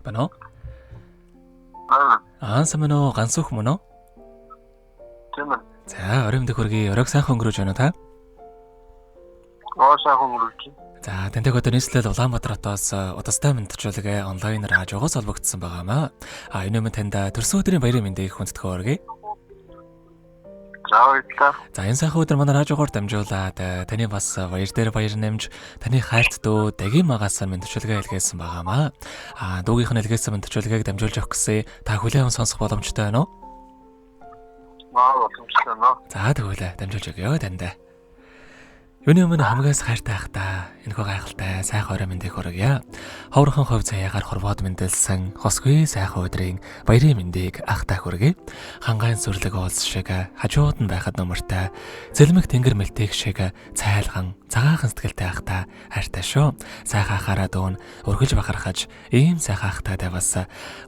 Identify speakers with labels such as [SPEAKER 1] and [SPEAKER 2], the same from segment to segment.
[SPEAKER 1] Байна уу?
[SPEAKER 2] Аа,
[SPEAKER 1] Аа, сайн байна уу? Гансүх мөн үү?
[SPEAKER 2] Тийм ээ.
[SPEAKER 1] За, оройн мэндийг хүргэе. Оройг сайхан өнгөрөөж байна уу та?
[SPEAKER 2] Оо, сайхан өнгөрүүлж.
[SPEAKER 1] За, тантай өдөр нийслэл Улаанбаатар хотоос удастай мэндчүүлгээ онлайнаар радиогоос холбогдсон байгаамаа. А энэ өмнө танд төрсөн өдрийн баярын мэндийг хүндэтгэн хүргэе.
[SPEAKER 2] За, баярлалаа.
[SPEAKER 1] За, энэ сайхан өдөр манай радиогоор дамжуулаад таны бас баяр дээр баяр нэмж таны хайрт дүү Дагийн магаас мэндчүүлгээ илгээсэн байгаамаа. А дүүгийнх нь илгээсэн мэндчүүлгээг дамжуулж өгөх гэсэн та хүлээн аван сонсох боломжтой байна уу?
[SPEAKER 2] Аа, боломжтой нөө.
[SPEAKER 1] За, тэгвэл дамжуулж өгье танд. Юуны өмнө хамгаас хайртай ахта энэхүү гайхалтай сайхан орой мэндийг хүргье. Ховорхон хувь заяагаар хорвоод мэндэлсэн хосгүй сайхан өдрийн баярын мэндийг ахта хүргэе. Хангайн сүрлэг уулс шиг хажууд нь байхад нөмөртэй зэлмэг тэнгэр мэлтэйг шиг цайлган цагаахан сэтгэлтэй ахта хайртай шүү. Сайхан ахаараа дүүн өргөлж бахархаж ийм сайхан ахтайдаа бас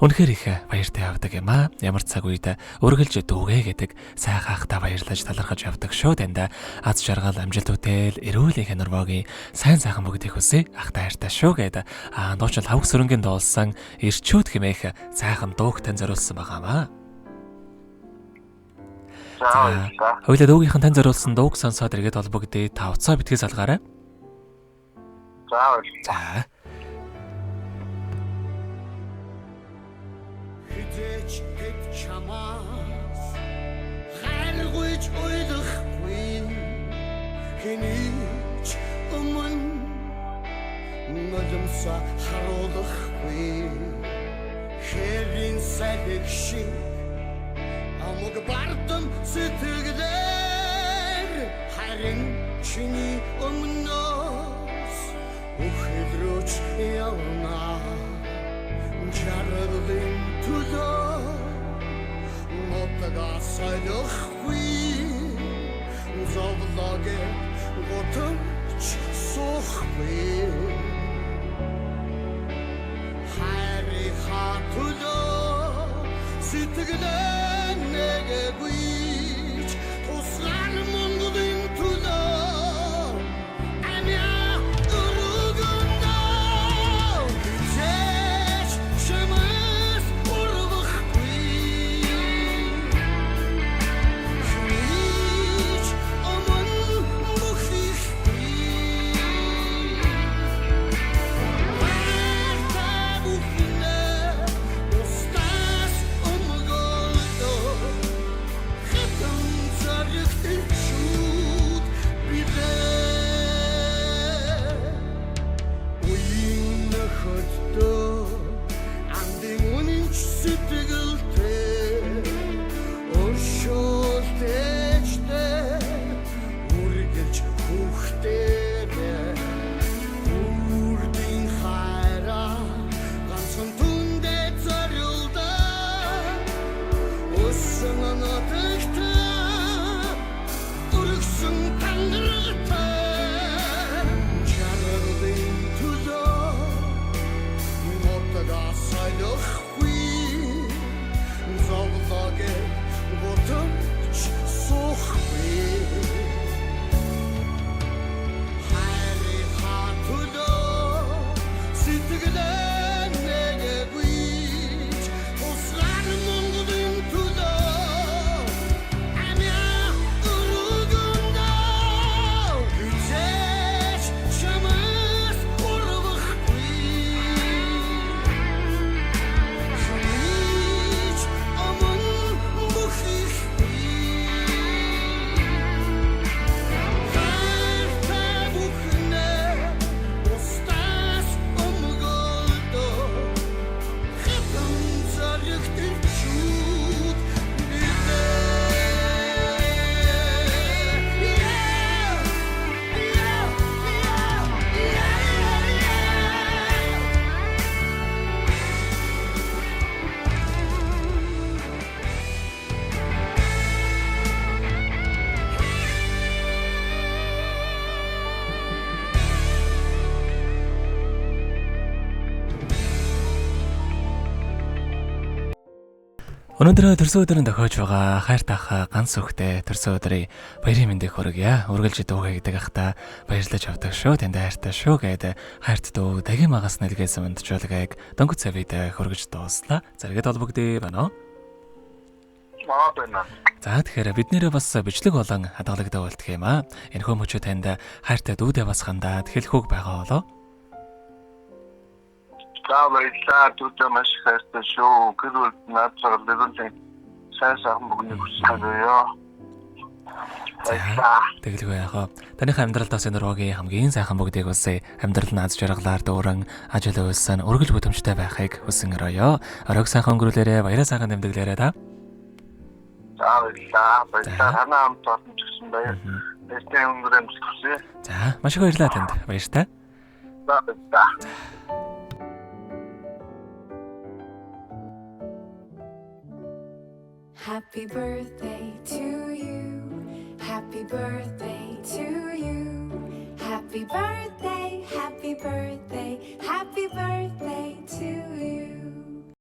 [SPEAKER 1] үнэхээр их баяртай явдаг юм аа. Ямар цаг үед өргөлж дүүгээ гэдэг сайхан ахта баярлаж талархаж явдаг шүү танд. Аз жаргал, амжилт бүтээл, эрүүл энх нурвогийн сайн сайхан бүгдийг хүсье. Ахта хайртай шүү гэд аа дуучин лавг сөрөнгийн дуулсан Ирчүүд хэмээх сайхан дууг тань зориулсан байгаамаа.
[SPEAKER 2] За, баярлалаа.
[SPEAKER 1] Хоёлаа дуугийнх нь тань зориулсан дууг сонсоод эргээд холбогдъё. Та уцаа битгий салгаарай.
[SPEAKER 2] За, баярлалаа.
[SPEAKER 1] За.
[SPEAKER 3] Хизээч хэд чамаас хайргүйч уйлахгүй, хэний ч өмнө нулимсаа харуулахгүй, хэрийн салхи шиг амаг бардам сэтгэлээр харин чиний өмнөөс үхэл рүү ч явна, жаргалын төлөө нутгаа солихгүй, зовлоог гутамч суухгүй, хайрынхаа төлөө сэтгэлээ нэгээгүйч туслан Монголын төлөө амиа өргөнө, хизээч чамаас урвахгүй, хич өмнө мөхөхгүй, хайртай бүхнээ устаас өмгөөлөө хэтэн зоригт.
[SPEAKER 1] Өнөөдөр төрсөн өдөр нь тохиож байгаа хайрт ах ганц үхтэй төрсөн өдрийн баярын мэндийг хүргье. Үргэлж дуугаа гэдэг ахта баярлаж авдаг шүү. Танд хайртай шүү гэд хайрт дүү дагийн магаас нэлгээсэн мэндчүүлгээг дөнгөж цавид хүргэж дууслаа. Зэрэгэд холбогдъё байна уу?
[SPEAKER 2] Аа байна.
[SPEAKER 1] За, тэгэхээр бид нэрээ бас бичлэг болон хадгалагдаа болтг юм аа. Энэхүү мөчөө танд хайртай дүүдээ бас хандаад хэлэх үг байгаа болоо.
[SPEAKER 2] За, баярлалаа. Дүүдээ маш их хайртай шүү. Гэр бүл наацаар левел сайн сайхан бүгнийг хүсэж байна. Баярлалаа.
[SPEAKER 1] Тэгэлгүй яах вэ? Таныхаа амьдралд бас энэ руугийн хамгийн сайхан бүгдийг үсэ. Амьдрал нь аз жаргалаар дүүрэн, ажил үйлсэн, үргэлж бүтэмжтэй байхыг хүсэн өрөөё. Оройг сайхан өнгөрүүлээрэ, баяраа сайхан тэмдэглээрэ та.
[SPEAKER 2] За, баярлалаа. Баярлалаа. Танаа хамт олон ч гэсэн баяр. Баяртай өндөр амжилт хүсье.
[SPEAKER 1] За, маш их баярлалаа танд. Баяртай.
[SPEAKER 2] За, баярлалаа.
[SPEAKER 4] Happy birthday to you. Happy birthday to you. Happy birthday, happy birthday.